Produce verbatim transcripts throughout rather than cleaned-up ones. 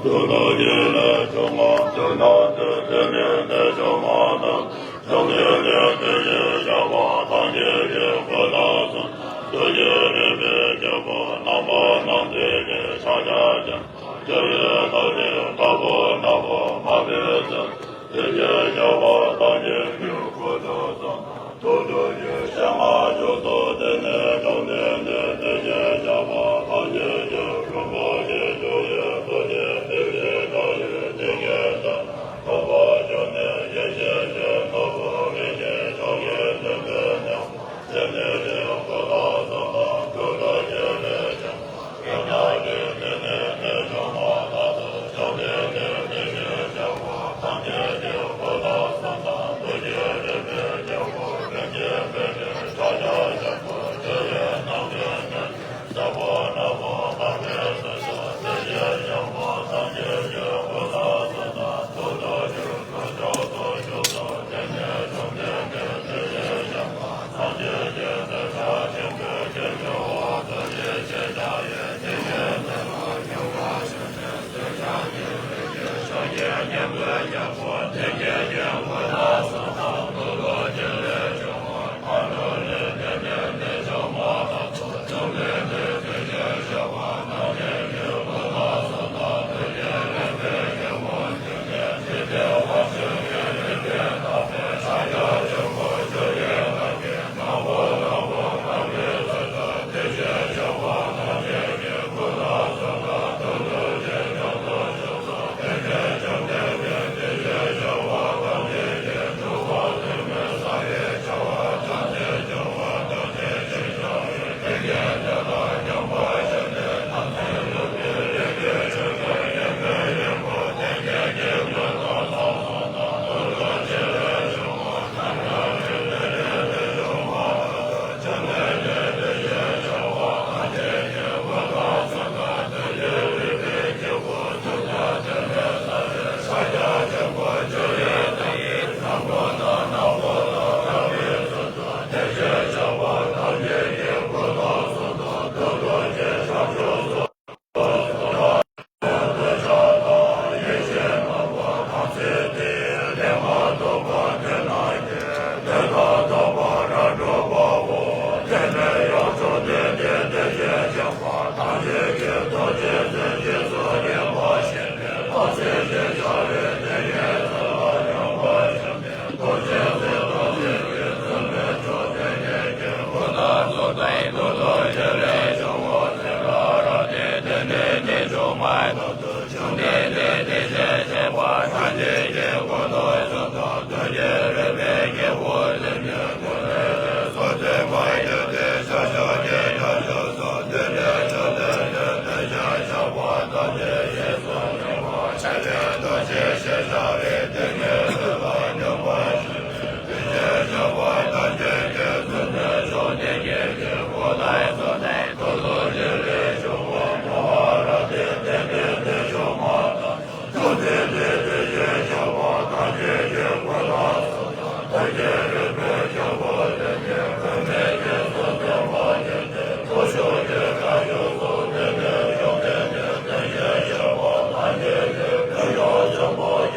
དུ་ལ་ ཡིད་ལས་བྱུང་བ་ཇི་ལྟར་འདུལ། དེ་ནི་དེ་བྱུང་བ་དང་། བྱང་ཆུབ་ཀྱི་སེམས་ཀྱིས་བཤགས་པ་ཐམས་ཅད་ཀྱི་སྐུ་ལ་སོགས་པ་ཐུགས་རྗེ་རིག་པའི་རྒྱལ་པོ་རྣམ་པར་སྣང་མཛད་ཀྱི་ཕྱག་རྒྱ་ཅན། ཇི་ཡི་ཐུགས་ཀྱི་བདག་པོ་ནག་པོ་མ་པའི་ཚུལ། དེ་བཞིན་གཤེགས་པ་ཐམས་ཅད་ཀྱི་སྐུ་ལ་སོགས་པ་ཐུགས་སྟོབས་ཀྱི་སྤྱན་སྔར་བཞུགས་སོ། དེ་ནས་བཅོམ་ལྡན་འདས་དེ་བཞིན་གཤེགས་པ་ཐམས་ཅད་ཀྱི་རིན་པོ་ཆེ་ཆུ་ཡི་ཐིགས་ལེ་ཐིགས་ལེ་ཕྲ་ཡི་ཐིགས་ཀྱི་ཚད། ཐུབ་པ་ཆུ་ནས་ཡེ་ཤེས་ཀྱི་ནོར་བུ་རིན་ཆེན་ཕྱོགས་ཀྱི་བདུན་པའི་གནས། དེ་ནས་དེའི་སྐུ་ལ་སོགས་པ་ཐུགས་རྗེ་ལས་བྱུང་བ་ཡོན་ཏན་གྱི་དེ་ནས་དེ་བྱུང་བ་ལ་སོགས་བྱང་ཆུབ་ཀྱི་སེམས་ཀྱིས་བཤགས་པ་ཐམས་ཅད་ཀྱི་སྐུ་ལ་སོགས་པ་ཐུགས་རྗེ་རིག་པའི་རྒྱལ་པོ་རིན་ཆེན་དཔལ་གྱི་ཕྱག་རྒྱ་ཆེན་པོ་ཆུ་ཡི་ནང་གི་གནས། གཤེགས་པ་ནག་པོ་མ་པའི་ཚུལ། དེ་བཞིན་གཤེགས་པ་ཐམས་ཅད་ཀྱི་སྐུ་ལ་སོགས་པ་ཐུགས་རྗེ་ཆེན་པོས་མཆོག་ཏུ་གྱུར་ཏོ། དེ་ནས་བཅོམ་ལྡན་འདས་དེ་བཞིན་གཤེགས་པ་ཐམས་ཅད་ཀྱི་སེམས་དཔའ་ཆེན་པོའི་སྤྱན་སྔར་ཐུགས་རྗེ་ཆེ་ཤོས་ཡི་དེ་བཞིན་གཤེགས་པ་སྙོམས་པར་ཞུགས་ནས་ཐུགས་རྗེ་ཆེན་པོས་རྒྱལ་པོ་དེ་བཞིན་གཤེགས་པ་ཐམས་ཅད་ཀྱི་སྐུ་ལ་སོགས་པ་ཐུགས་རྗེ་ཆེ་ལས་བྱུང་བ།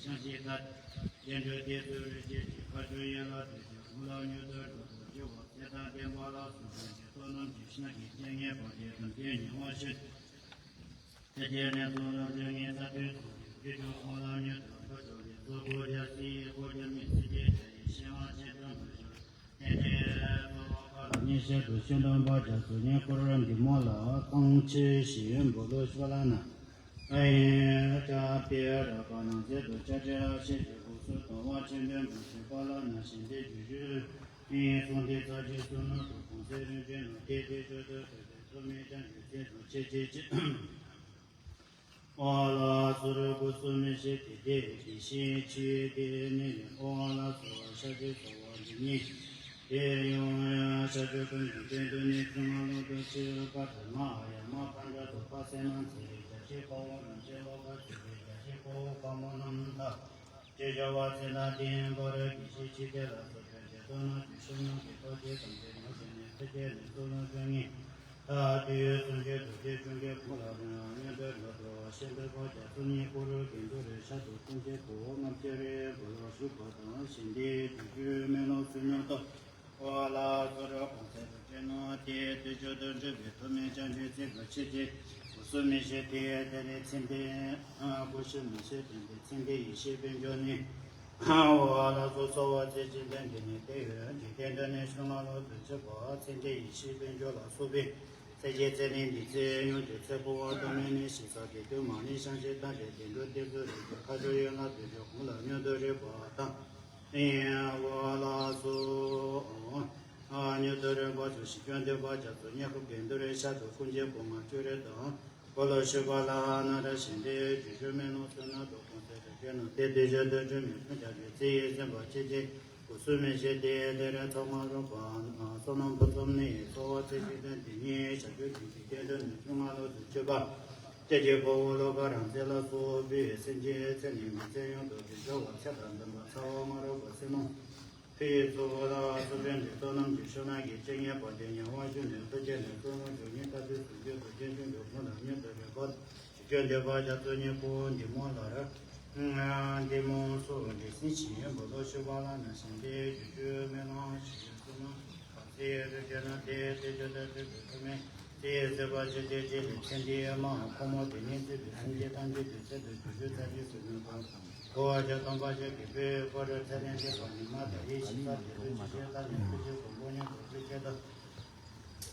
ཞིང་གཤེགས་ཐར། རྒྱན་སྤྲོས་ཏེ་ཚུལ་རིགས་ཤེས་ཀྱི་ཁ་ཆུ་ཡན་ལག་བདུན་ཅུ་ཧཱུྃ་ལ་མྱུར་དུ་འགྲོ་ལྡོག་ཞི་བ་ཚེ་དང་ལྡན་པ་ལ་སོགས་པའི་རྗེས་ཐོབ་རྣམས་ཀྱི་ཕྱག་གིས་རྐྱེན་ངན་བག་ཆགས་དང་བཅས་ཉེ་བར་ཞི། ཚེ་གཅིག་ནས་ཚོགས་རྣམས་ཀྱི་ངེས་པ་ཐོབ་ཚུལ་གྱི་རྒྱུ་ཆོས་ཧཱུྃ་ལ་མྱུར་དུ་འགྲོ་ལྡོག་ཞི་བ་ཚོགས་ཀྱི་རྒྱལ་སྲས་ཧཱུྃ་རྒྱལ་མའི་སྲས་བཅས་བྱ་ཡི་ཤེས་དབང་ཆེན་པོ་མ་ཞུ། ཉེ་ཞལ་དུ་ཤིང་སྡོང་པ་བརྒྱ་སོགས་བསྙེན་བཀུར་འདི་མོ་ལ་གང་ཆེ་ཞིང་འབོ་ལོ་ཤུ་ལ་ན། ཨ་ཡིན་ཅག་པའི་ར་པ་ནང་ཚན་དུ་ཅ་ཅ་ཤེས་ཀྱི་སྒོ་སུ་དང་བ་ཆེན་པོའི་འབུ་ཤེས་པ་ལ་ན་ཞིང་དེ་རྒྱུ་ཞུ། ཨིན་སོང་དེ་ཚ་ཅི་སུ་ནུ་དུ་གོང་ཚེ་རིན་ཆེན་ནོ་དེ་དེ་ཆོས་དུ་ཐོས་པའི་ཐོག་མའི་ཀྱང་རྒྱུ་མཚན་དུ་ཆེ་ཆེ་ཆེ། ཨོ་ལ་སོ་རུ་སྐུ་གསུམ་མི་ཤེས་ཏེ་དེ་དེ་ཤེས་ཆེ་དེ་ནི་ཨོ་ལ་སོ་ཤ་ཅི་སོ་བ་འདི་ཉིད། དེ་ཡང་ཡང་ཤ་ཅི་ཀུན་གྱི་སྟེང་དུ་ནི་ཚུལ་མ་ལུགས་དུ་ཆེ་བ་དྲི་མ་ཡ་མ་ཕན་འདྲ་དུ་པ་སེ་ན་ཚེ་རིགས་བརྒྱ་ཤེས་དཔའ་བོ་རང་ཆེ་བ་ག་ཚེ་རིགས་བརྒྱ་ཤེས་དཔའ་བོ་དཔའ་མོ་རྣམས་དག་ཅེས་བྱ་བ་ཚེ་ན་བརྟེན་པར་གྱིས་ཤིག་ཕྱི་དེ་ལ་སོགས་པའི་རྗེས་ཐོབ་རྣམས་ཀྱི་ཤུལ་ནང་གི་ཐོག་ཆེ་དང་དེ་ནང་བཞིན་ནས་ཐུགས་རྗེ་ནས་གཙུག་ལག་ཁང་ཉིད། ད་དུས་གསུང་གི་རྡོ་རྗེ་འཆང་གི་དགུང་ལ་མྱུར་དུ་འགྲོ་ལྡོག་ཤིན་ཏུ་བག་ཆགས་ཚུལ་གཉིས་ཀུ་རུ་གིན་དུ་རེ་ཤ་དུ་ཀུན་གྱི་གོ་ལྔ་བརྒྱ་རེ་གོ་ལ་ཞུགས་པ་དང་ཞིང་དེའི་རྒྱུ་རྒྱུ་མེ་ལོང་སུ་མྱུར་ཐོབ། ཨོ་ལ་སོ་རུ་གོང་ཚད་དུ་དྲན་ནོ་དེ་དུས་མཆོག་ཏུ་འགྲུབ་པའི་ཐོག་མའི་བྱང་ཆུབ་སེམས་དཔའ་ཆེ་ཆེ་སྒོ་སུ་མི་ཤེས་ཏེ་དེ་ལས་ཚེ་འདས་སྒོ་ཤུ་མི་ཤེས་དེ་ལས་ཚེ་འདས་ཡེ་ཤེས་དཔལ་འབྱོར་ནི། ཨོ་ལ་སོ་སོ་བ་ཚེ་གཅིག་ལྡན་འདི་ནི་དེ་ཡོད་འཇིག་རྟེན་འདི་ནི་ཤུལ་མ་ལོ་དུ་ཆུད་པ་ཚེ་འདས་ཡེ་ཤེས་དཔལ་འབྱོར་ལ་སོགས་པའི་ཚེ་གཅིག་ཚེ་ལས་འདི་ཚེ་ཡོངས་ཀྱི་ཚེ་འཕོ་བ་ལྟ་མིན་ནི་ཞེས་བྱ་དེ་དུ་མ་ནི་བཤང་གཅི་བཏང་སྟེ་དེ་འགྲོ་དེ་ཚོ་རིགས་ཀྱི་ཁ་སྦྱོར་ཡན་ལག་དུ་འཇོག་གོང་ལ་མྱུར་དུ་རེག་པ་དང་། ཨོ་ལ་སོ། མྱུར་དུ་རེག་པ་ཚོ་ཞིག་སྐྱོན་འདོད་པ་རྒྱ་མཚོ་ཉེ་ཁུག་གེ་འདུ་རེ་ཤ་དུ་ཀུན་གྱི་གོ་ང་བཅུ་རེ་དང་། སྤོ་ལོ་ཤུ་པ་ལ་ན་ར་ཞིང་དེ་རྒྱུ་ཞུ་མེ་ནོ་སུ་ན་དོ་གོང་ཚེ་དུ་སྐྱོན་ནོ་དེ་དེ་བཞིན་དུ་སྒྲུབ་མི་ཕུན་ཚོགས་ཀྱི་ཚེ་ཡི་སེམས་དཔའ་ཆེ་ཆེ་སྒོ་སུ་མི་ཤེས་ཏེ་དེ་རེ་ཚོགས་མ་རུངས་པ་བསོད་ནམས་ཕུན་སུམ་ནི་འཚོ་བ་ཚེ་གཅིག་ལྡན་དེ་ཉིད་བྱ་རྒྱུ་དེ་གཅིག་གེ་འདུ་ནི་ཆུང་མ་ལོ་དུ་ཆུད་པ། ལྟས་ཀྱི་ཕོ་བོ་ལོ་ཀ་རང་ཚེ་ལ་སོགས་པའི་སེམས་ཅན་ཚེ་ནི་མི་ཚེ་ཡོངས་སུ་དུ་འཇོག་པ་ཚེ་དང་ལྡན་པ་ཚ་བ་མ་རུངས་པ་སེམས་མོ། ཕི་ཚོ་ལ་སོགས་པའི་འདི་ཚོ་རྣམས་ཀྱི་ཤུལ་ན་གི་སྤྱན་གཉིས་པ་དེ་ཉེ་བར་ཞུ་ནས་ཐུགས་རྗེ་ནས་གཙོ་བོ་འཇོག་ཉིད་ལྟ་དུས་སུ་རྒྱུད་དུ་རྗེས་ཤུལ་དུ་ཀུན་ལ་མྱུར་དུ་རེག་པ། ཞིག་སྐྱོན་འདོད་པ་རྒྱ་མཚོ་ཉེ་ཁུག་འདི་མོ་ལ་ར། འདི་མོ་སོགས་འདི་སྲིད་ཞི་ཡོན་པོ་ལོ་ཤུ་པ་ལ་ན་ཞིང་དེ་རྒྱུ་རྒྱུ་མེ་ལོང་ཞིག་ཡོད་སོ་ན། ཚེ་ཡི་རིགས་ཀྱི་ན་དེ་དེ་ཆོས་དེ་དེ་དེ་ཐོག་མའི་ཚེ་ཡི་སྲིད་པ་ཇི་སྐད་ཅིག་ལས་ཚེ་འདིའི་མ་ཁོ་མོ་དེ་ཉིད་སྲིད་པའི་སེམས་ཅན་ཐམས་ཅད་དེ་ཚེ་དུ་རྒྱུ་རྒྱུ་ཚ་ཅིག་སྲིད་ནུས་དང་། འཁོར་བ་བརྒྱ་སྟོང་པ་ཞིག་གི་དཔེ་ཁོ་ར་ཚེ་ལས་འདས་པ་ཉི་མ་དང་ཡེ་ཤེས་ས་དེ་དུ་ཇི་སྐད་ལྟ་ནས་ཀུན་གཞི་གོང་བུ་ཉིད་དུ་ཀུན་སྐད་དང་།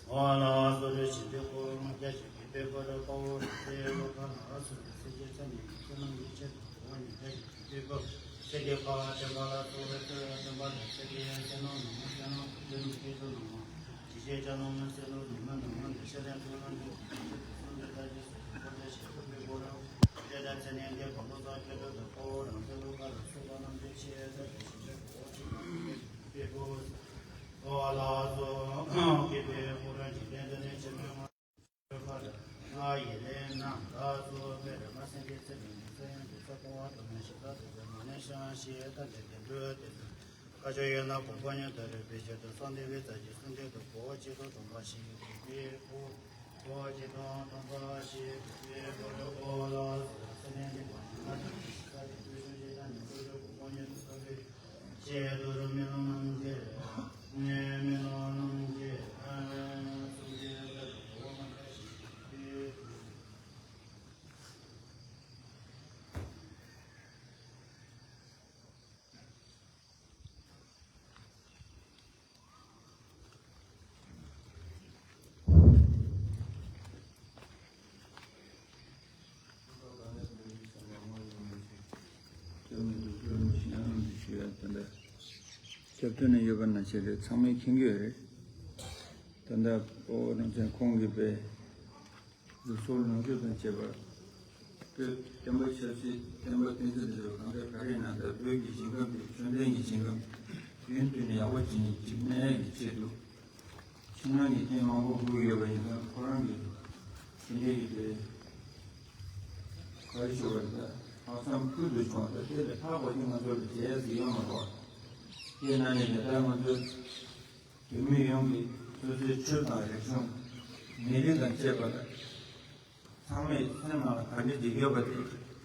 ཨོ་ལ་སོ་རུ་ཞིང་དེ་ཁོ་ལྔ་བརྒྱ་ཞིག་གི་དཔེ་ཁོ་ར་དཔའ་བོ་རི་རྩེ་བློ་ཁ་ལ་སོགས་པའི་སེམས་ཅན་ཚེ་ནས་ཀྱི་ཚེ་ནང་ཡེ་ཤེས་དང་གོ་བ་ཉིད་ལྡན་ཞིང་། དེ་སྐབས་ཚེ་འདས་པ་བསྟན་པ་ལ་སོགས་པའི་ཚེ་བསྟན་པ་དང་ཚེ་འདས་ཡང་ཚེ་ནང་ནང་མ་ཚེ་ནང་དུ་ཚེ་ནང་སྐྱེས་སུ་ནང་མ་ཇི་ཞིག་ཅག་ནང་མ་ཚེ་ནང་ནང་མ་ནང་མ་འདི་ཤ་ལས་ཚུལ་ལ་འདུག་ཚེ་དུ་གསུམ་དུ་ལྟ་ཅི་སོགས་ཀྱི་འཁོར་འདས་ཞིག་ཐུབ་པའི་སྒོ་རུ་དེ་ལྟར་ཚེ་ནས་འདས་པ་བློ་བཟང་ཁྱོད་དྲུག་ཏུ་དཔའ་བོ་རང་ཚེ་བློ་ཁ་ལ་སོགས་པ་རྣམས་ཀྱི་ཆེས་ཐབས་ཀྱི་ཞིང་ཆེན་གོ་བ་ཆེ་བ་ཐུབ་པའི་སྒོ་རུ། ཨོ་ལགས་སོ། སྐྱེས་པའི་སྐུ་རང་གི་རྟེན་དུ་ནས་ཆེན་པོའི་ང་། ང་ཡི་ལས་རྣམས་ལ་སོགས་པའི་རེ་མ་སེང་གེ་ཚེ་རིང་གི་ས་ཡང་གི་ས་ཀོ་བ་དུ་མ་ཞི་ས་དུ་བའི་མ་ནས་ཤང་ཤི་ཡ་ཐ་དེ་དེ་འདུལ་དེ་དུ་ཁ་ཆོ་ཡོད་ན་གོ་པ་ཉོན་དུ་རེ་བའི་ཆེད་དུ་སོང་དེ་བའི་ཚ་གྱི་སུན་དེ་དུ་གོ་བ་ཆེ་དུ་དུ་མ་ཞི་ཡི་གི་དེ་ཁོ་གོ་བ་ཆེ་དུ་དུ་མ་ཞི་ཡི་གི་དེ་ཁོ་རེ་ཨོ་ལགས་སོ། ཚེ་ནས་འདི་མ་ཞི་ས་དུ་ཞི་ས་དེ་དུ་ཤོ་ཞི་ཐ་ནས་ཁོ་ཆོ་གོ་པ་ཉོན་དུ་ས་བའི། ཆེ་དུ་རུ་མི་ལོ་ནམ་མཁའི་ངའི་མི་ལོ་ནམ་མཁའི་སུམ་ཅུ་ལ་གོ་བ་མ་ཁ་ཞིག་གི། སྐྱབས་མི་འདུག་སྐྱོར་མི་ཤེས་ན་ཨང་དུ་ཞུ་ཡ་དེ་འདྲ། སྐྱབས་སྟོན་ནས་ཡོད་པ་ན་ཆེ་རེད། ཚང་མས་མཁྱེན་གྱི་ཡོད་རེད། ད་ལྟ་ཨོ་རང་བཙན་ཁོང་གིས་པའི་ལུགས་སྲོལ་ལོངས་སྤྱོད་དང་བཅས་པ། བོད་བསྟན་པ་ཆབ་སྲིད་བསྟན་པ་བསྟན་འཛིན་ལས་གང་དག་ག་རེ་ན་ད་བོད་ཀྱི་ཞིང་ཁམས་དེ་ཆོས་ལྡན་གྱི་ཞིང་ཁམས་རྒྱུན་མཐུད་ནས་ཡག་པོ་བྱེད་ཀྱི་གནས་ཀྱི་ཆེད་དུ། ཕྱི་ནང་གི་རྐྱེན་མང་པོ་དགོས་ཡོད་པ་ཡིན་ཙང་ཁོ་རང་གི་དེ་འདྲའི་གི་དེ་ག་རེ་ཞུ་བ་རེད། ད་ལྷག་བསམ་ཀུན་ཏུ་བྱུང་བ་དང་དེ་ལས་ལྷག་པ་ཅིག་ང་ཚོ་ལ་བྱེད་ཡ་ཟིག་ཡོད་མ་རེད། དེ་ན་ནས་ད་ལྟ་ང་ཚོ་བོད་མི་ཡོངས་ཀྱི་སོ་སོའི་ཆོས་དང་རིག་གཞུང་མི་རིགས་དང་བཅས་པ་ལ། ཚང་མས་སེམས་ནང་ལ་ག་འདྲ་ཅིག་ཡོད་པ་དེ་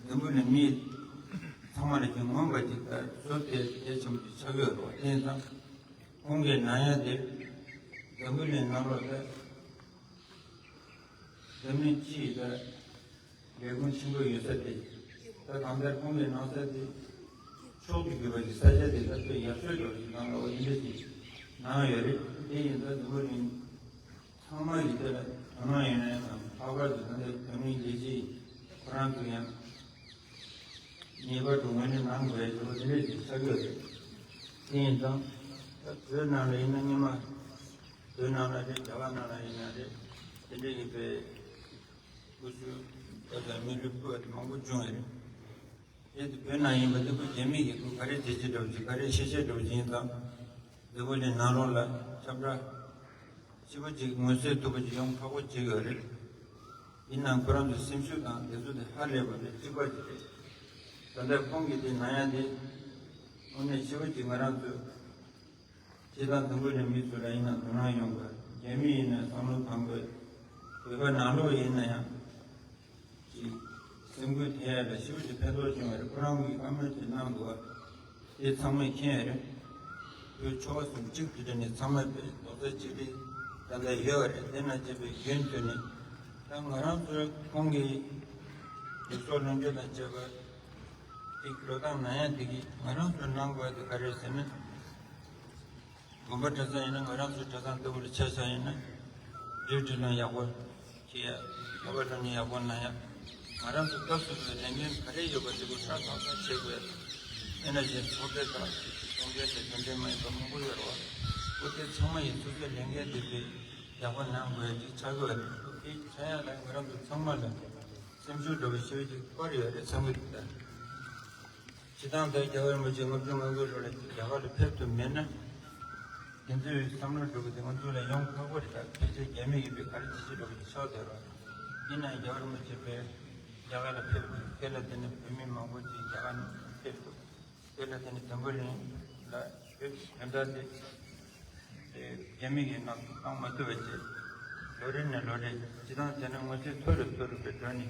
འཛམ་བུ་གླིང་མིས་ ཚང་མ་ལ་ཀྱང་མངོན་པ་ཅིག་ལྟར་བཟོ་དེ་གལ་ཆེན་པོ་ཅིག་ཆགས་ཡོད་རེད་བ། དེ་ཡིན་ཙང་ཁོང་གི་གནང་ཡ་དེ་འཛམ་བུ་གླིང་ནང་ལོགས་ལ་འཛམ་གླིང་སྤྱི་ཡི་ད་ལས་ཁུངས་ཆེན་པོ་ཡོད་ས་དེ། ད་གང་ལྟར་ཁོང་གི་གནང་ས་དེ་ཕྱོགས་སུ་གྱུར་པ་ཞིག་ས་ཆ་དེ་ད་དཔེ་ཡག་ཤོས་འདྲ་བོ་ཞིག་གནང་ལ་འོ་དེ་འདྲ་ཞིག་གནང་ཡོད་རེད། དེ་ཡིན་ཙང་འཛམ་བུ་གླིང་ཚང་མ་གིས་དེ་ལ་དོ་སྣང་ཡོད་ན་ཡང་ལྷག་པར་དུ་ད་ལྟའི་འཛམ་གླིང་རྒྱལ་སྤྱི་ཁོ་རང་ཚོ་ཡང་ངེས་པར་དུ་ངོས་ལེན་གནང་དགོས་ཡ་འདྲ་བོ་དེ་འདྲ་ཞིག་ཆགས་ཡོད་རེད། དེ་ཡིན་ཙང་ད་བོད་ནང་ལ་ཡིན་ན་སྔོན་མ་བོད་ནང་ལ་རེད། རྒྱ་གར་ནང་ལ་ཡིན་ན་རེད། དེ་འདྲ་ཡིན་པའི་སྐུ་ཞབས་པ་དང་མི་ལུས་པོ་དེ་མང་པོ་བྱུང་བ་རེད། དེ་དུ་བོད་ནང་ཡིན་པ་དེ་ཁོ་རྒྱ་མི་གིས་ཁོ་ག་རེ་བྱེད་ཅི་འདྲ་བོ་ཅིག་ག་རེ་བཤད་བཤད་འདྲ་བོ་ཅིག་ཡིན་ཙང་། འཛམ་བུ་གླིང་ནང་ལོགས་ལ་ཁྱབ་བསྒྲགས་ཞེ་པོ་ཅིག་མངོན་གསལ་ཐུབ་པ་ཅིག་ཡོང་ཁག་པོ་བྱེད་ཀྱི་ཡོད་རེད། ཡིན་ནའང་ཁོ་རང་ཚོའི་སེམས་ཤུགས་དང་དེ་ཚོ་དེ་ཧ་ལས་པ་དེ་གཅིག་པ་ཅིག་རེད། ད་ལྟ་ཁོང་གིས་དེ་གནང་ཡ་དེ་དངོས་གནས་ཞེ་པོ་ཅིག་ང་རང་ཚོའི་སྤྱིར་བཏང་འཛམ་བུ་གླིང་མི་ཚོ་ལ་ཡིན་ན་དོ་སྣང་ཡོང་དགོས། རྒྱ་མི་ཡིན་ན་བསམ་བློ་གཏོང་དགོས། བོད་པ་ནང་ལོགས་ཡིན་ན་ཡང་ཅིག་སེམས་འགུལ་ཐེབས་ཡ་ལ་ཞེ་པོ་ཅིག་ཕན་ཐོགས་བྱུང་བ་རེད། ཁོ་རང་གིས་བཀའ་མོལ་ཅིག་གནང་འདུག་བ། དེ་ཚང་མས་མཁྱེན་ཡ་རེད། བོད་ཆོལ་ཁ་གསུམ་གཅིག་ཏུ་སྒྲིལ་ནས་ཚང་མས་དཔེ་རྡོག་རྩ་གཅིག་སྒྲིལ་ད་ལྟ་ཡོད་པ་རེད། དེ་ན་བྱས་པའི་རྒྱུན་མཐུད་ནས་ད་ང་རང་ཚོའི་ཁོང་གི་ལུགས་སྲོལ་ལུང་སྤྱོད་དང་བཅས་པ་དེ་འགྲོ་སྟངས་ན་ཡང་དེ་གིས་ང་རང་ཚོའི་གནང་དགོས་དེ་ག་རེ་ཟེར་ན། དགོན་པ་གྲྭ་ཚང་ཡིན་ན་ང་རང་ཚོའི་གྲྭ་ཚང་ལྟ་བུ་ལ་ཆ་བཞག་ཡིན་ན། སྒྲིག་སྒྲིལ་ལམ་ཡག་པོ་བྱེད་ཡ། བསླབ་པ་སློབ་གཉེར་ཡག་པོ་གནང་ཡ། ང་རང་ཚོ་སྐབས་སུ་བབས་པའི་ལས་འགན་ག་རེ་ཡོད་པ་དེ་ཚོ་ཧྲ་ཐག་ཐག་བྱེད་དགོས། དེ་ནང་བཞིན་ཚོགས་སྡེ་དང་གཞུང་འབྲེལ་དང་གཞུང་འབྲེལ་མ་ཡིན་པ་མང་པོ་ཡོད་རེད་བ། ཁོ་དེ་ཚང་མ་ཡིན་སོ་སོའི་ལས་འགན་དེ་དེ་ཡག་པོ་གནང་དགོས་ཡ་ཅིག་ཆགས་ཀྱི་ཡོད་རེད། ཁོ་དེ་ཆགས་ཡ་ལ་ང་རང་ཚོ་ཚང་མ་ལ་སེམས་ཤུགས་འདྲ་བོ་ཞེ་པོ་ཅིག་སྤར་ཡོད་རེད་བསམ་གྱི་འདུག་ད། སྤྱིར་བཏང་དུ་རྒྱལ་བ་རིན་པོ་ཆེ་ལྔ་བཅུ་ང་དགུ་ལོ་ལ་རྒྱ་གར་ལ་ཕེབས་ཐུབ་མེད་ན། དེ་ཚོའི་བསམ་བློ་འགྲོ་གི་དེ་ང་ཚོ་ལ་ཡོང་ཁག་པོ་རེད། ད་ཕལ་ཆེར་རྒྱ་མི་ཡིན་པའི་ག་རེ་བྱེད་ཀྱི་འགྲོ་གི་ཆགས་བསྡད་རོགས། ཡིན་ནའང་རྒྱལ་བ་རིན་པོ་ཆེ་ཕེབས་རྒྱ་གར་ལ་ཕེབས་ཐུབ། དེ་ལ་བརྟེན་ནས་བོད་མི་མང་པོ་ཅིག་རྒྱ་གར་ནང་ཕེབས་ཐུབ། དེ་ལ་བརྟེན་ནས་འཛམ་བུ་གླིང་ལ་བོད་དོན་དག་དེ་དེ་རྒྱ་མི་གིས་ནག་བཏང་མ་ཐུབ་པ་བྱས། ལོ་རེ་ནས་ལོ་རེ་སྤྱིར་བཏང་བྱས་ན་ང་ཚོའི་མཐོ་རུ་མཐོ་རུ་འགྲོ་ནས།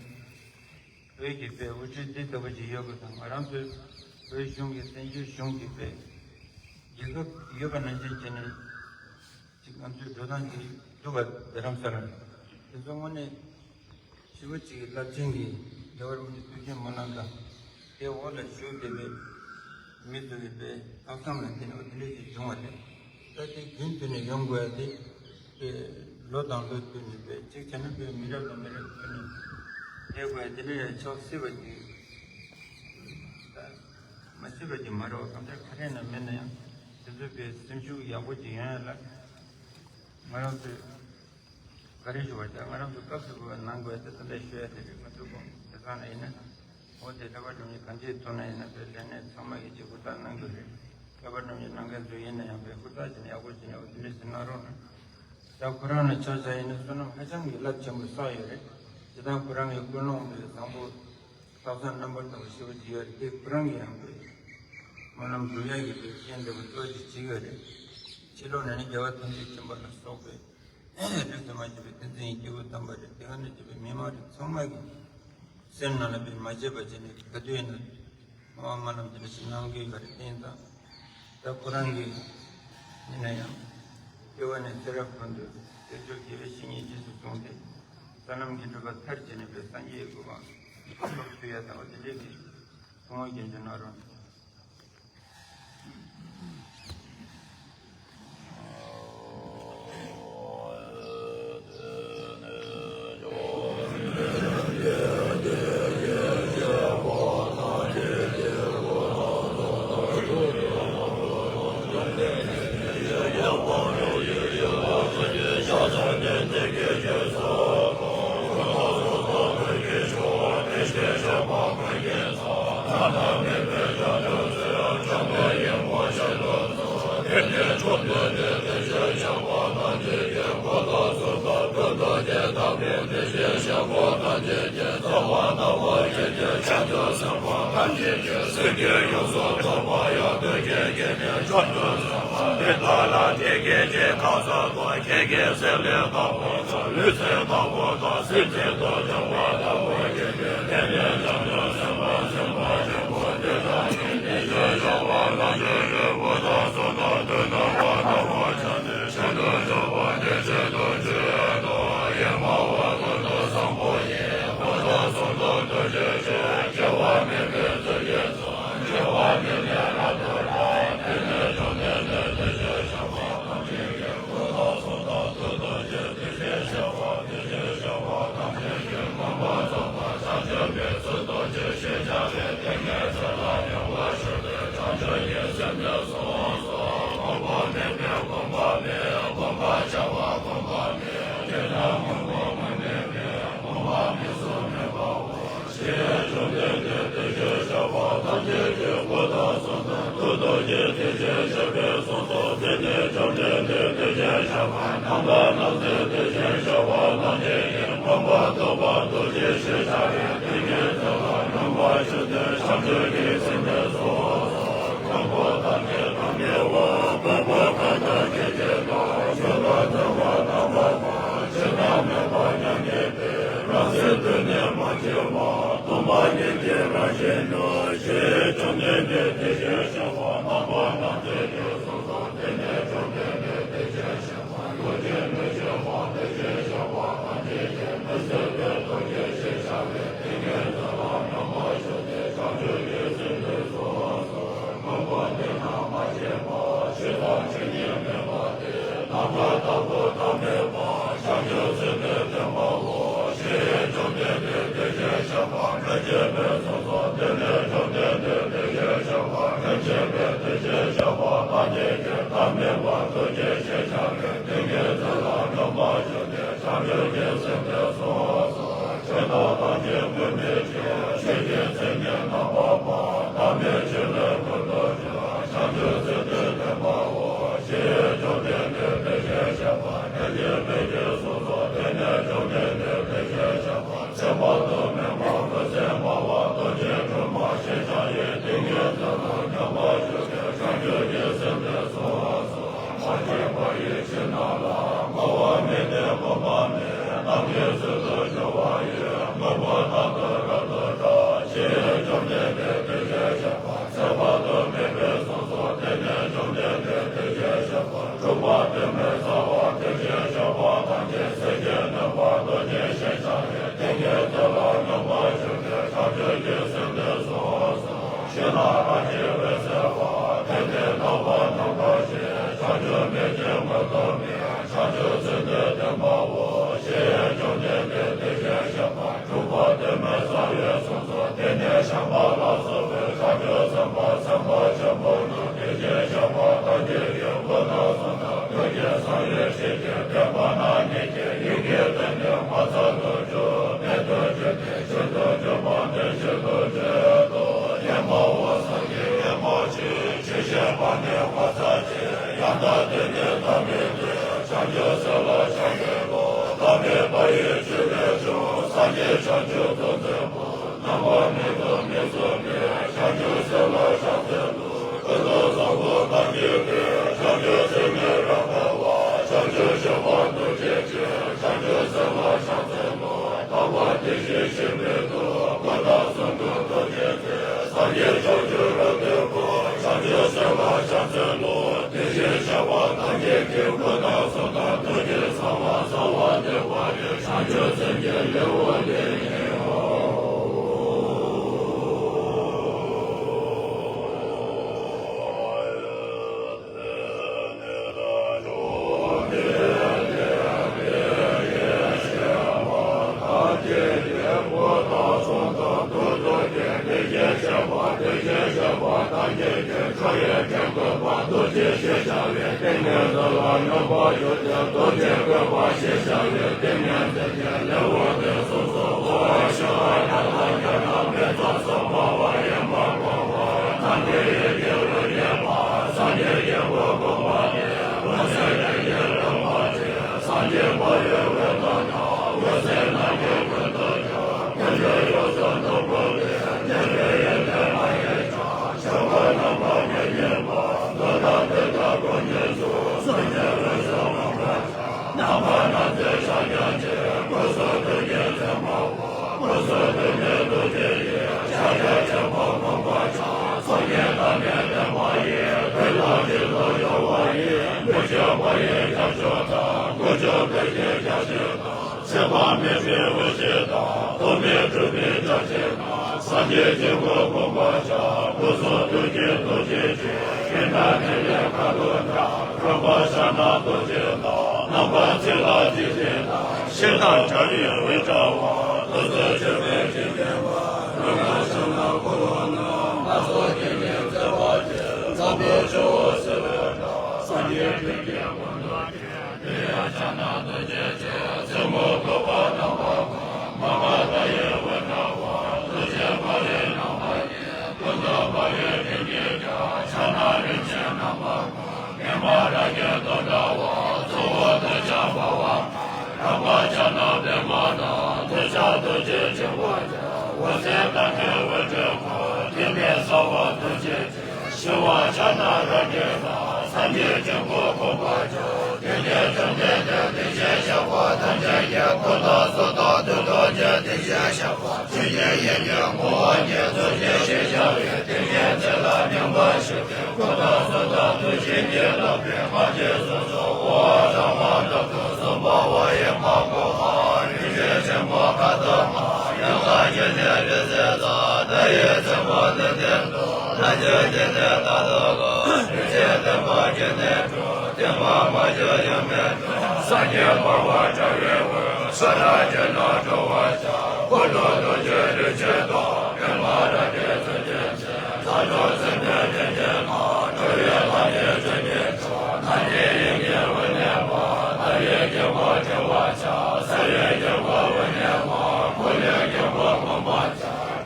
བོད་ཀྱི་དཔེ་དབུ་ཁྲིད་འདི་ལྟ་བུ་ཅིག་ཡོད་པ་དང་། ང་རང་ཚོའི་བོད་གཞུང་གི་བཙན་བྱོལ་གཞུང་གི་དཔེ་རྒྱལ་ཁབ་ཡོད་པ་ནང་བཞིན་བྱས་ནས་ཅིག་ང་ཚོའི་འགྲོ་སྟངས་ཅིག་འདུག་པ། རྡ་རམ་ས་ལ་དེ་ཚོ་དངོས་གནས་ཞེ་པོ་ཅིག་རླབས་ཆེན་གྱི་རྒྱལ་བ་རིན་པོ་ཆེ་ཐུགས་བསྐྱེད་སྨོན་ལམ་དང་། དེའི་འོག་ལ་བཞུགས་བསྡད་པའི་མི་ཚོ་གི་དཔེ་ལྷག་བསམ་ལ་བརྟེན་ནས་འོ་དེ་འདྲ་ཞིག་བྱུང་བ་རེད། ད་དེ་རྒྱུན་མཐུད་ནས་ཡོང་དགོས་ཡ་དེ་དཔེ་ལོ་དང་ལོ་བསྟུད་ནས་དཔེ་གཅིག་བྱས་ན་དཔེ་མི་རབས་ལ་མི་རབས་བསྟུད་ནས་བསྡད་དགོས་ཡ་དེ་འདྲ་ཡང་ཆགས་སྲིད་པ་ཅིག་ད་མ་སྲིད་པ་ཅིག་མ་རེད་བ། གང་ལྟར་ག་རེ་ན་མེད་ན་ཡང་དེ་ཚོ་དཔེ་སེམས་ཤུགས་ཡག་པོ་ཅིག་ཡོང་ཡ་ལ་ང་རང་ཚོས། ག་རེ་ཞུ་བ་ད་ང་རང་ཚོ་སྐབས་སུ་བབས་པ་གནང་དགོས་ཏེ་ད་ལྟ་ཞུ་ཡ་དེ་རེད། ང་ཚོ་གོང་དེ་ཚང་ལ་ཡིན་ན་འོ་དེ་ལྷག་པར་དུ་ནི་གང་ཅིའི་ཐོག་ན་ཡིན་ན་དཔེ་ལས་གནས་ཚང་མ་གིས་ཅིག་ཧུར་ཐག་གནང་དགོས་རེད། ལྷག་པར་དུ་ནི་གནང་མཁན་ཚོ་ཡིན་ན་ཡང་དཔེ་ཧུར་ཐག་བྱས་ནས་ཡག་པོ་བྱས་ནས་འོ་དེ་འདྲ་ཞིག་གནང་རོགས་གནང་། ད་ཁོ་རང་ལ་ཆ་བཞག་ཡིན་ན་བསོད་ནམས་ཧ་ཅང་གི་རླབས་ཆེན་པོ་བསགས་ཡོད་རེད། དེ་དང་ཁོ་རང་གི་ཀུན་སློང་དེ་བཟང་པོ་ལྷག་བསམ་རྣམ་པར་དག་པ་ཞེ་པོ་ཅིག་ཡོད་རེད། དེ་ཁོ་རང་གི་ཡང་དཔེ་སྨོན་ལམ་སྒྲུབ་ཡ་གི་དཔེ་རྐྱེན་འདྲ་བོ་གཙོ་ཆེ་བྱེད་ཀྱི་ཡོད་རེད། ཕྱི་ལོགས་ནས་ནི་རྒྱལ་བ་ཐམས་ཅད་མཁྱེན་པ་ལ་སོགས་པའི་རིགས་དུ་མ་ཆད་པའི་ཏིང་འཛིན་གྱི་སྐྱེས་བུ་དམ་པ་རེད། དེ་ག་ནས་ཆད་པའི་མི་མང་རིགས་ཚང་མ་གི་སེམས་ནང་ལ་དཔེ་མ་བརྗེད་པ་བྱས་ནས་ག་དུས་ཡིན་ན་སྨོན་ལམ་སྨོན་ལམ་དེ་འདྲ་ཞིག་གནང་གི་ཡོད་རེད། དེ་ཡིན་ཙང་ད་ཁོ་རང་གི་ཡིན་ན་ཡང་སྐྱེ་བ་ནས་ཚེ་རབས་ཀུན་ཏུ་དལ་འབྱོར་དགེ་བའི་བཤེས་གཉེན་རྗེས་སུ་བཟུང་སྟེ་ས་ལམ་གྱི་སྒྲུབ་པ་མཐར་ཕྱིན་ནས་དཔེ་སངས་རྒྱས་ཀྱི་གོ་འཕང་ཐོབ་ཐུབ་ཡ་དང་དེ་འདྲའི་གི་ཐུགས་སྨོན་སྐྱོན་བརྗོད་གནང་རོགས། ཡོད་པ་ཡི་ཁྱབ་འཇུག་དང་། ཀུན་འབྱུང་བདེ་གཤེགས་རྒྱལ་ཆེན་དང་། ཚེ་དཔག་མེད་པའི་འོད་ཟེར་དང་། ཐོགས་མེད་སྤྲུལ་པའི་སྒྲ་ཆེན་དང་། སངས་རྒྱས་དཀྱིལ་འཁོར་བསྐོར་བར་བྱ། སྐུ་གསུང་ཐུགས་ཀྱི་རྡོ་རྗེ་ཅན། སྤྱན་དང་ཐིག་ལེ་ཁ་དོག་ལྡན། རོལ་པ་ཕྱག་ན་རྡོ་རྗེ་དང་། རྣམ་པར་གཟིགས་ལ་ཐིག་ལེ་དང་། ཤེལ་དང་འདྲ་བའི་འོད་འདྲ་བ། ཐུགས་སུ་ཆུད་པའི་དྲི་ལྡན་པ། རོལ་པ་ཕྱག་ན་འཁོར་ལོ་རྣམས། སྣ་ཚོགས་ཐིག་ལེས་མཛེས་པ་ཅན། བཟང་པོའི་ཇོ་བོ་གསོལ་བའི་སྒྲ། སངས་རྒྱས་ཀུན་གྱི་སྐུ་མདོག་ཅན། དེ་ཡང་ཕྱག་ན་རྡོ་རྗེ་ཅན། ཚེ་སྔོན་འགོག་པ་རྣམ་པ་གང་། མ་ག་དྷ་ཡི་འོད་འདྲ་བ། ཐུགས་རྗེ་ཕ་རོལ་ནམ་མཁའ་ཡི། ཀུན་ཏུ་འཕགས་པའི་སྤྲིན་གྱིས་ཀྱང་། ཕྱག་ན་རིན་ཆེན་རྣམ་པ་གང་། པདྨ་རཱ་གའི་མདོག་འདྲ་བ། གཙོ་བོ་ཐུགས་ཀྱང་འཕགས་པ་གང་། རགས་པ་ཕྱག་ན་པདྨ་དང་། ཐུགས་ཀྱང་རྡོ་རྗེ་འཇིགས་པ་ཅན། འོད་ཟེར་དང་ལྡན་འོད་འདྲེས་འཁོར། ཐིག་ལེ་གསལ་བ་ཐུགས་རྗེ་ཅན། ཞི་བ་ཕྱག་ན་རཱ་གའི་ཚང་། སངས་རྒྱས་དཀྱིལ་འཁོར་བསྐོར་བར་བྱ། དེ་ནས་བཅོམ་ལྡན་འདས་དེ་བཞིན་གཤེགས་པ་ཐམས་ཅད་ཀྱི་སྐུ་དང་གསུང་དང་ཐུགས་རྡོ་རྗེ་དེ་བཞིན་གཤེགས་པ་ཆོས་ཀྱི་དབྱིངས་ཀྱི་ངོ་བོ་ཉིད་རྡོ་རྗེ་ཞེས་བྱ་བའི་ཏིང་ངེ་འཛིན་ལ་སྙོམས་པར་ཞུགས་ཏེ། སྐུ་དང་གསུང་དང་ཐུགས་བྱིན་གྱིས་བརླབས་པའི་སངས་རྒྱས་སོ་སོ། འོད་དཔག་མེད་དང་ཐུགས་གསུམ་འཕོ་བ་ཡི་དམག་དཔུང་ལ། རིན་ཆེན་ཆེན་པོ་ཁ་དོག་ལྔ། ཡང་དག་བརྒྱུད་ནས་རིང་བསྲེལ་དང་། ཟླ་ཡི་རྩེ་མོ་ནི་སྟེང་དུ། རྣམ་འགྱུར་བརྒྱུད་ནས་རྟ་དང་འགྲོ། རིག་བྱེད་བརྟན་པ་བརྒྱུད་ནས་འགྲོ། བརྟན་པ་མ་བསྒྱུར་ཡང་མེད་དོ། སངས་རྒྱས་འཁོར་བ་བྲལ་བའི་འོད། ཕྱོགས་རིས་ཀུན་ན་གྲོལ་བར་བྱ། འཁོར་ལོ་རྡོ་རྗེ་རིགས་ཀྱི་མདོག་པདྨ་རཱ་གའི་ཚུལ་གྱིས་མཛེས། ལྷ་མཆོག་སེམས་དཔའི་སྤྱན་གྱིས་བསླངས། འགྲོ་བའི་ལམ་གྱི་མཐུ་རྐྱེན་ཚོགས། སྣང་སྲིད་དབྱིངས་ཀྱི་འོད་ལས་འཕགས། ལྷ་ཡི་དཀྱིལ་འཁོར་བྲི་བར་བྱ། ས་ཡི་དཀྱིལ་འཁོར་འོད་ལས་འཕགས། འཁོར་ལོའི་དཀྱིལ་འཁོར་བསྐོར་བར་བྱ།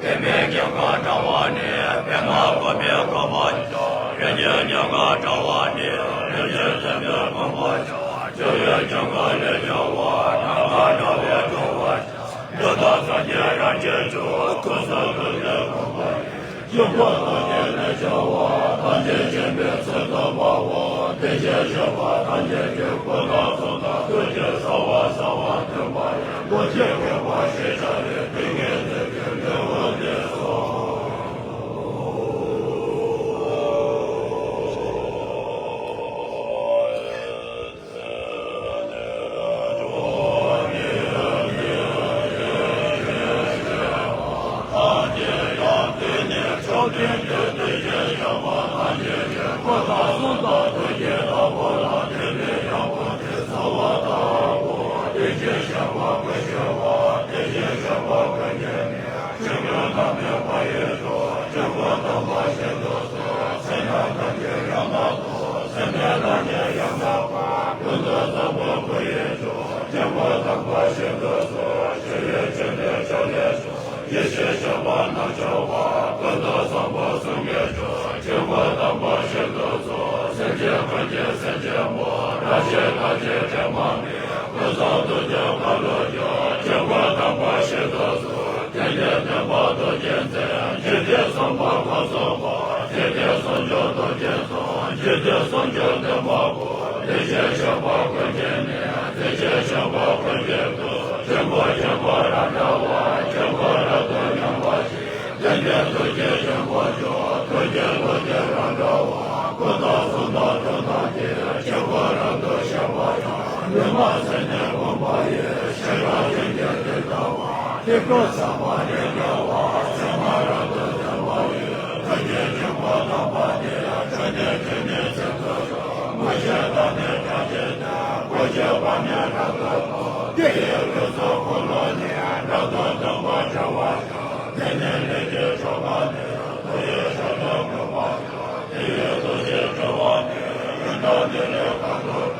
པདྨའི་དཀྱིལ་འཁོར་བྲང་བ་ནི། པདྨ་བཀོད་པའི་བཀོད་པ་ཡིས། རིགས་ཀྱི་དཀྱིལ་འཁོར་བྲང་བ་ནི། རིགས་ཀྱི་སེམས་ནི་བསྐོར་བར་བྱ། སྤྱི་བོའི་དཀྱིལ་འཁོར་ལས་བྱུང་བ། ནམ་མཁའ་འདྲ་བས་སྤྲུལ་པར་བྱ། འགྲོ་དང་ཕྱོགས་ཀྱི་རང་བཞིན་མཆོག་སྐུ་གསུང་ཐུགས་ཀྱི་དགོངས་པ་ཡིས། དཀྱིལ་འཁོར་རྡོ་རྗེ་ལས་བྱུང་བ། ཐམས་ཅད་མཁྱེན་པའི་ཚུལ་དུ་འཕགས་པ། དེ་བཞིན་གཤེགས་པ་ཐམས་ཅད་ཀྱི་སྐུ་དང་གསུང་དང་ཐུགས་ཀྱི་རྩ་བ་གསང་བ་མཐུན་པ་ཡི། རྡོ་རྗེ་སྐུ་འཕགས་ཞེས་བྱ་བའི་ཏིང་ངེ་འཛིན་གྱི་ལེའུ་འདི་སོ། ཡེ་ཤེས་ཆེན་པོ་ནགས་ཚལ་བ། ཀུན་ཏུ་བཟང་པོ་གསུང་གི་མཆོག་དཀྱིལ་འཁོར་དམ་པ་ཞིག་ཏུ་གསོལ། སེམས་ཅན་ཀུན་གྱི་སེམས་ཅན་པོ། རབ་ཞི་བདག་གིས་དྲན་པ་མེད། ཀུན་བཟང་ཐུགས་ཀྱི་འཁོར་ལོ་བསྐྱོད། དཀྱིལ་འཁོར་དམ་པ་ཞིག་ཏུ་གསོལ། དེ་ནས་སྟོན་པ་རྡོ་རྗེ་འཛིན། འཇིག་རྟེན་གསུམ་པ་ཁམས་གསུམ་པ། འཇིག་རྟེན་གསུམ་མཆོག་རྡོ་རྗེ་འཛིན། འཇིག་རྟེན་གསུམ་མཆོག་སྟོན་པ་པོ། དེ་བཞིན་གཤེགས་པ་ཀུན་གྱི་གནས། དེ་བཞིན་གཤེགས་པ་ཀུན་གྱི་སྐུ། དཀྱིལ་འཁོར་ཆེན་པོ་རབ་འདྲ་བ། དཀྱིལ་འཁོར་རབ་ཏུ་མཉམ་པ་ཞིག་དེ་ནས་ཐུགས་རྗེ་ཆེན་པོ་མཆོག་ཐུགས་རྗེ་ཐུགས་རྗེ་རབ་འདྲ་བ། སྐུ་དང་གསུང་དང་ཐུགས་དང་མཆོག་དཀྱིལ་འཁོར་རབ་ཏུ་ཞི་བ་དང་། ཉི་མ་སེར་སྣའི་བུམ་པ་ཡི། ཤེས་རབ་ཀུན་གྱི་དུས་ལྟ་བུ། ཐིག་སྐུད་ཟབ་པ་རིགས་རྒྱལ་བ། ཚད་མ་རབ་ཏུ་འཛིན་པ་ཡི། ཐུགས་རྗེ་ཆེན་པོ་དམ་པ་འདི། ཐུགས་རྗེ་ཆེན་པོའི་ཚུལ་དུ་ཞོག་མངོན་ཤེས་དང་ནི་སྒྲ་ཇི་ལྟར། གོ་ཆོད་པ་ནི་རབ་ཏུ་ཐོབ། དེ་ཡི་ལུས་སུ་འཁོར་ལོ་ནི། རབ་ཏུ་ཐོབ་པར་བྱ་བ་དང་། དེ་ནས་ལས་ཀྱི་ཆོ་ག་ནི། དེ་ཡི་ཞབས་ཏོག་བཀོད་པ་དང་། དེ་ཡི་ཐུགས་རྗེས་སྤྲུལ་པ་ནི། ཀུན་ཏུ་ནི་ལས་ཁ་དོག་དྲུག་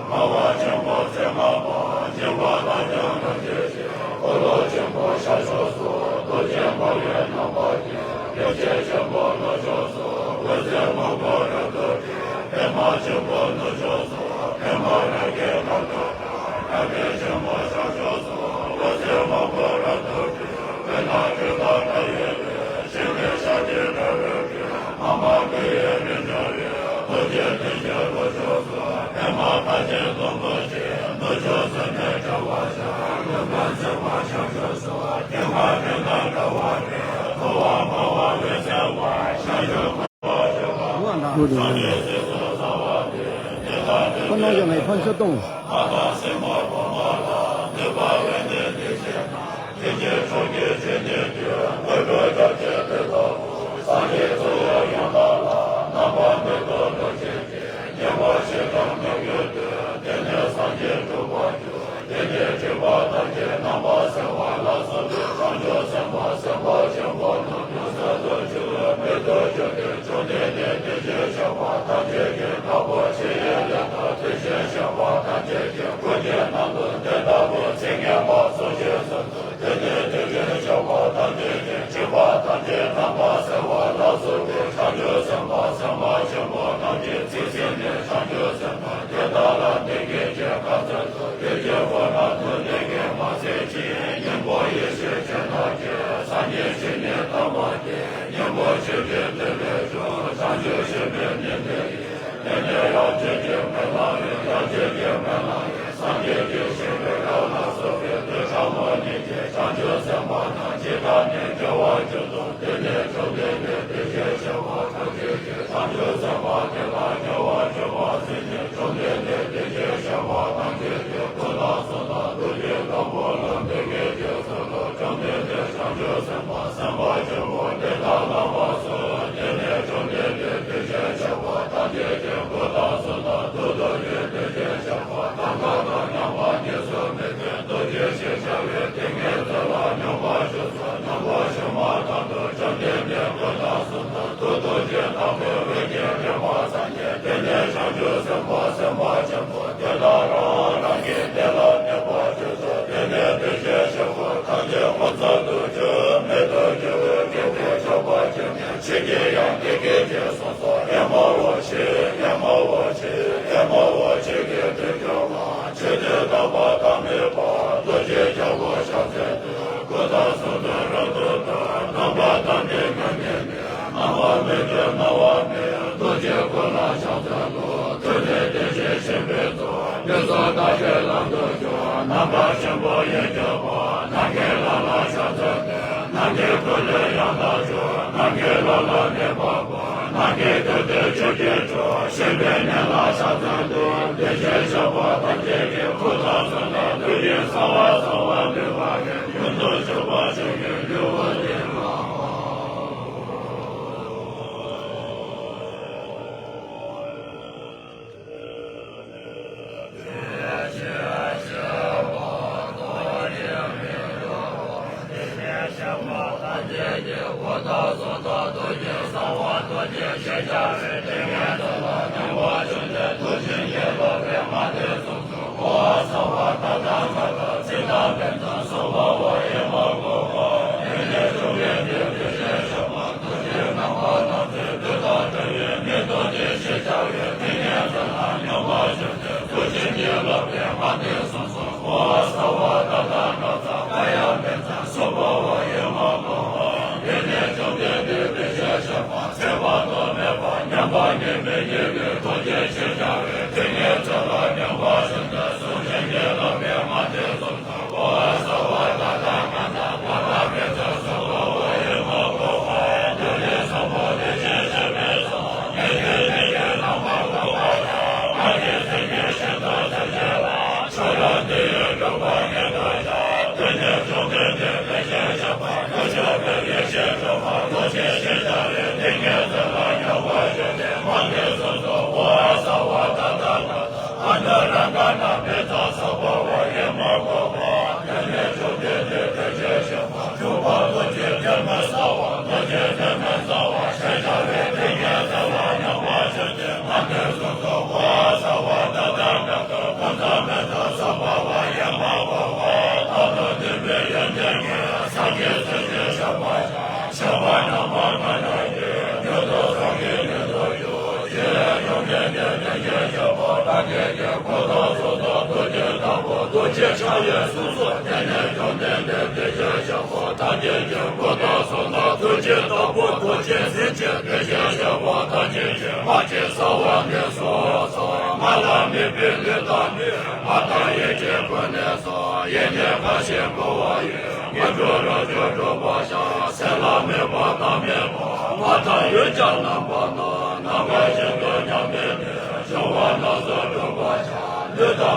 དམའ་བ་ཆེན་པོ་ཚད་མ་པ། ཆེ་བ་ལ་ཡང་རབ་ཏུ་ཕྱེ། འཁོར་ལོ་ཆེན་པོ་ཤར་ཕྱོགས་སུ། རྡོ་རྗེ་འབར་བའི་རྣམ་པ་ཅན། ཡེ་ཤེས་ཆེན་པོ་ལྷོ་ཕྱོགས་སུ། འོད་ཟེར་མང་པོ་རབ་ཏུ་འཕྲོས། པདྨ་ཆེན་པོ་ནུབ་ཕྱོགས་སུ། པདྨ་རཱ་གའི་ཁ་དོག་དང་། རཱ་ག་ཆེན་པོ་བྱང་ཕྱོགས་སུ། འོད་ཟེར་མང་པོ་རབ་ཏུ་འཕྲོས། པདྨ་དྲི་ཟ་སྒྲ་ཡི་ལས། ཞིང་གི་ཤཱཀྱའི་སྒྲ་རབ་ཏུ། མ་མ་དགུ་ཡི་རིགས་འདྲ་བའི། རྡོ་རྗེ་ཐུགས་ཀྱི་ལྷོ་ཕྱོགས་སུ། པདྨ་མཁའ་སྤྱན་སྡོང་པོ་ཆེ། ནུབ་ཕྱོགས་སུ་ནི་དྲི་ཟ་ཞལ། ནུབ་ཀུན་བྱེད་པ་བྱང་ཕྱོགས་སུ། སྐྱེ་འགག་འདྲེན་དང་བྲལ་བ་སྟེ། ཐུབ་པ་འཕགས་པ་འོད་གསལ་བ། བྱང་ཆུབ་འཁོར་བ་སྤྱོད་པ། སངས་རྒྱས་སྲས་སུ་བྱ་བ་སྟེ། དེ་ ཁོ་ནང་བཞིན་ངའི་ཕན་ཚུན་གཏོང་།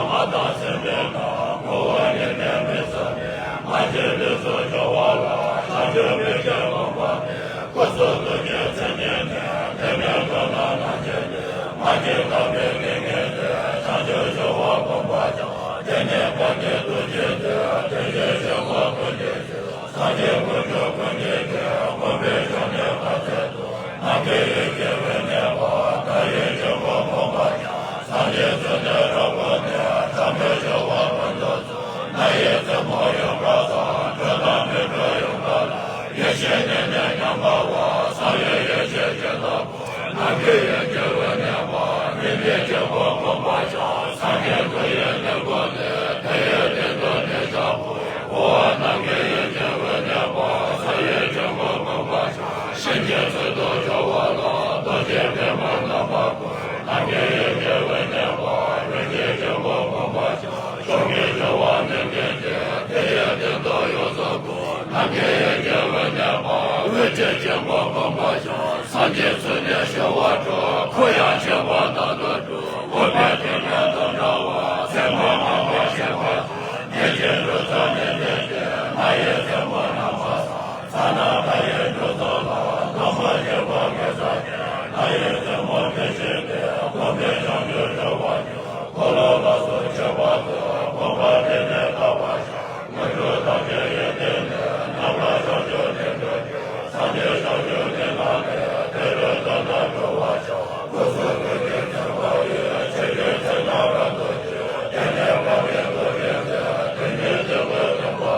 མ་དང་སེམས་པའི་ནང་ངོ་བོ་ཉིད་ནས་མི་ཚང་ནས། མ་སྐྱེས་དུས་སུ་སྦྱོར་བ་ལ་བྱང་ཆུབ་མི་སྐྱེ་ལོང་བ་མེད། སྐུ་གསུང་ཐུགས་ཀྱི་མཚན་ཉིད་ནི། དེ་ནས་འགྲོ་ལ་སྣང་མཆེད་ནས། མ་སྐྱེས་དག་པའི་དེ་ཉིད་དེ། བྱང་ཆུབ་སྦྱོར་བ་སྒོམ་པ་ཡང་། དེ་ནས་དཔལ་གྱི་ཐུགས་རྗེ་སྟེ། དེ་བཞིན་གཤེགས་པ་ཀུན་གྱི་རྒྱུ། སངས་རྒྱས་ཀུན་གྱི་ཀུན་གྱི་རྒྱུ། སྒོམ་པའི་གཞོགས་ནས་བར་ཆད་དུ། ནམ་མཁའི་དབྱིངས་ཀྱི་དབུས་གནས་པ། མཐའ་ཡས་ཆོས་འཁོར་སྒོམ་པ་ཡང་། སངས་རྒྱས་ཚུལ་ནི་རབ་བསྒོམས་ནས། ཐབས་མི་ཆུང་བ་ཀུན་ཏུ་ཚུད། ནམ་ཡིན་ཚེ་སྨོན་ཡོན་གང་བསགས། འགྲོ་དང་མི་འགྲོ་ཡོན་གང་ལགས། ཡེ་ཤེས་ཉིད་ནི་ཉམས་དགའ་བ། བསམ་ཡས་ཡེ་ཤེས་ཀྱི་ལྷ་བུ། ནམ་མཁའི་དབྱིངས་ཀྱི་དབུས་གནས་པ། མི་མེད་ཆོས་འཁོར་སྒོམ་པ་ཡང་། སངས་རྒྱས་ཀུན་གྱི་ནི་སྒོ་ནས། དེ་ཡི་སྟེང་དུ་ནི་ཞག་པོ། འོ་ནམ་མཁའི་དབྱིངས་ཀྱི་དབུས་གནས་པ། བསམ་ཡས་ཆོས་འཁོར་སྒོམ་པ་ཡང་། གཤིན་རྗེའི་ཚུལ་དུ་སྦྱོར་བ་ལ། རྡོ་རྗེ་བེམ་པོ་རྣམ་པ་ཀུན། ནམ་མཁའི་དབྱིངས་ཀྱི་དབུས་གནས་པ། རིན་ཆེན་ཆོས་འཁོར་སྒོམ་པ་ཡང་། གཤོག་གི་རྒྱལ་བ་མི་མགོན་དེ། དེ་ཡི་སྟེང་དུ་ཡོངས་སུ་བསྐོར། ནམ་མཁའི་དབྱིངས་ཀྱི་དབུས་གནས་པ། འོད་ཀྱི་དཀྱིལ་འཁོར་སྒོམ་པ་ཡང་། སངས་རྒྱས་ཚུལ་ནི་གཤེགས་པ་སྒྲུབ། འཁོར་ཡང་ཆོས་པ་དག་ཏུ་གྲུབ། འོད་དཔག་ཏུ་མེད་དང་འདྲ་བ། ཚད་མ་མང་པོ་ཞེས་པ། ཉིད་ཀྱི་ལུས་རྩལ་ནི་འདི་སྟེ། ནམ་ཡིན་ཚེ་སྨོན་རྣམ་པར་བསམ། ཚ་ན་མཐའ་ཡས་འབྲུ་ཚོགས་ལ། ལྷག་མ་ཞེས་པ་དགེ་རྩ་ཅན། ནམ་ཡིན་ཚེ་སྨོན་དེ་བཞིན་ཏེ། སྒོམ་པས་བྱང་ཆུབ་སྒྲུབ་པར་འགྱུར། འཁོར་ལོ་ལ་སོགས་མཆོད་པ་དང་། སྒོམ་པ་དེ་ནི་དག་པར་བྱ། དངོས་གྲུབ་ཐམས་ཅད་ཡོན་ཏན་ནི། རྣམ་པར་བྱང་ཆུབ་དེ་འགྲུབ་འགྱུར། སངས་རྒྱས་བྱང་ཆུབ་ཀྱི་ལམ་ནི། དེ་རུ་ད་ལྟ་འགྲོ་བར་བྱ། སྐུ་གསུང་ཐུགས་ཀྱི་མཚན་པ་ཡིས། ཆོས་ཀྱི་མཚན་རྣམས་རབ་ཏུ་བསྒྱུར། དེ་ནས་དཔལ་གྱི་ཐུགས་རྗེ་སྟེ། དེ་ཉིད་དེ་ལུས་སྟོན་པ།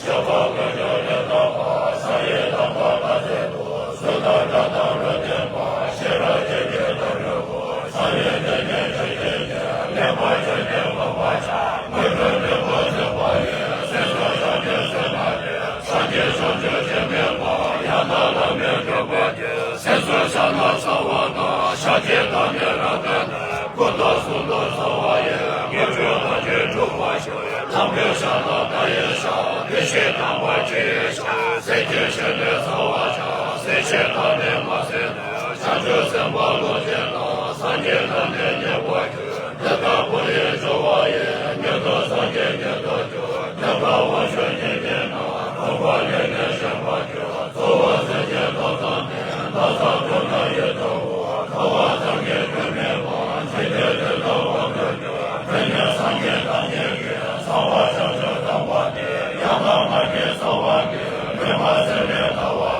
གཤེགས་པ་ཀུན་ཀྱང་ལུས་དང་འཕགས། བསམ་ཡས་དམ་པ་དག་ཚལ་དུ། གཟུགས་དང་སྒྲ་དང་རོ་བརྟན་པ། ཤེས་རབ་ཆོས་ཀྱི་རྡོ་རིང་པོ། བསམ་ཡས་བདེ་གཤེགས་ཆོས་ཀྱི་རྒྱལ། མཉེས་པ་ཆོས་ཀྱི་སྒོམ་པ་ཡང་། དངོས་གྲུབ་སྙིང་པོར་འཛིན་པ་ཡི། སེམས་གསུམ་བྱང་ཆུབ་སེམས་ལ་བརྟེན། སངས་རྒྱས་བྱང་ཆུབ་ཕྱིར་མི་ལྡོག་ཡང་དག་བླ་མེད་སྒྲུབ་པར་བགྱི། སེམས་གསུམ་ཕྱག་ན་ཚངས་པ་དང་། ཞབས་ཀྱི་ཐོག་ནས་རབ་བརྟན་ནས། སྐུ་མདོག་གསུམ་དུ་ཚང་བ་ཡི། དངོས་གྲུབ་ཐམས་ཅད་འགྲུབ་པར་ཤོག་ལྷ་མོའི་ཞབས་ལ་བལྟ་ཡི་ཞབས། བདེ་གཤེགས་དམ་པ་ཆེ་ཡི་ཞབས། སྲས་ཀྱི་ཞབས་ནི་ཚངས་པར་བྱ། སྲས་ཞབས་ཐོག་ནས་མ་བསྲེགས་ནས། བྱང་ཆུབ་སེམས་དཔའ་ཀློང་ཆེན་དང་། སངས་རྒྱས་ཐོག་ནས་མཉེས་པར་གྱུར། དེ་དག་བོད་ཡུལ་འགྲོ་བ་ཡི། ཉན་ཐོས་སངས་རྒྱས་ཉིད་དུ་གྱུར། དེ་དག་དབང་ཕྱུག་ཉིད་ཀྱི་ནང་། མཐོང་བ་ལས་ནི་ཞེན་པར་གྱུར། གཙོ་བོ་སེམས་ཅན་ཐོབ་ཙམ་ནི། ན་བཟའ་གོས་གནས་ཡིད་དུ་འོང་། ཁ་བ་ཙམ་གྱིས་ཁྱོན་མི་ཕམ། ཇི་སྙེད་དེ་དག་དབང་དུ་གྱུར། དེ་ནས་སངས་རྒྱས་ཐམས་ཅད་ཀྱིས། གསང་བ་བྱང་ཆུབ་དམ་པ་འདི། ཡང་དག་མ་སྐྱེས་གསང་བ་གི། མུན་པ་སེལ་ནས་ཐར་བའོ།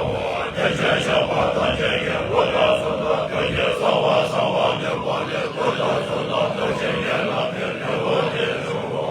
དེ་ཕྱིར་གཤེགས་པ་ཐམས་ཅད་ཀྱིས། སྐུ་མདོག་གསུམ་དུ་གྱུར་ཅིག་གསང་བ་གསང་བ་འདུས་པ་ལས། སྐུ་མདོག་གསུམ་དུ་གྱུར་ཅིག་ཡན་ལག་གི་ལེའུ་སྟེ་དྲུག་གོ།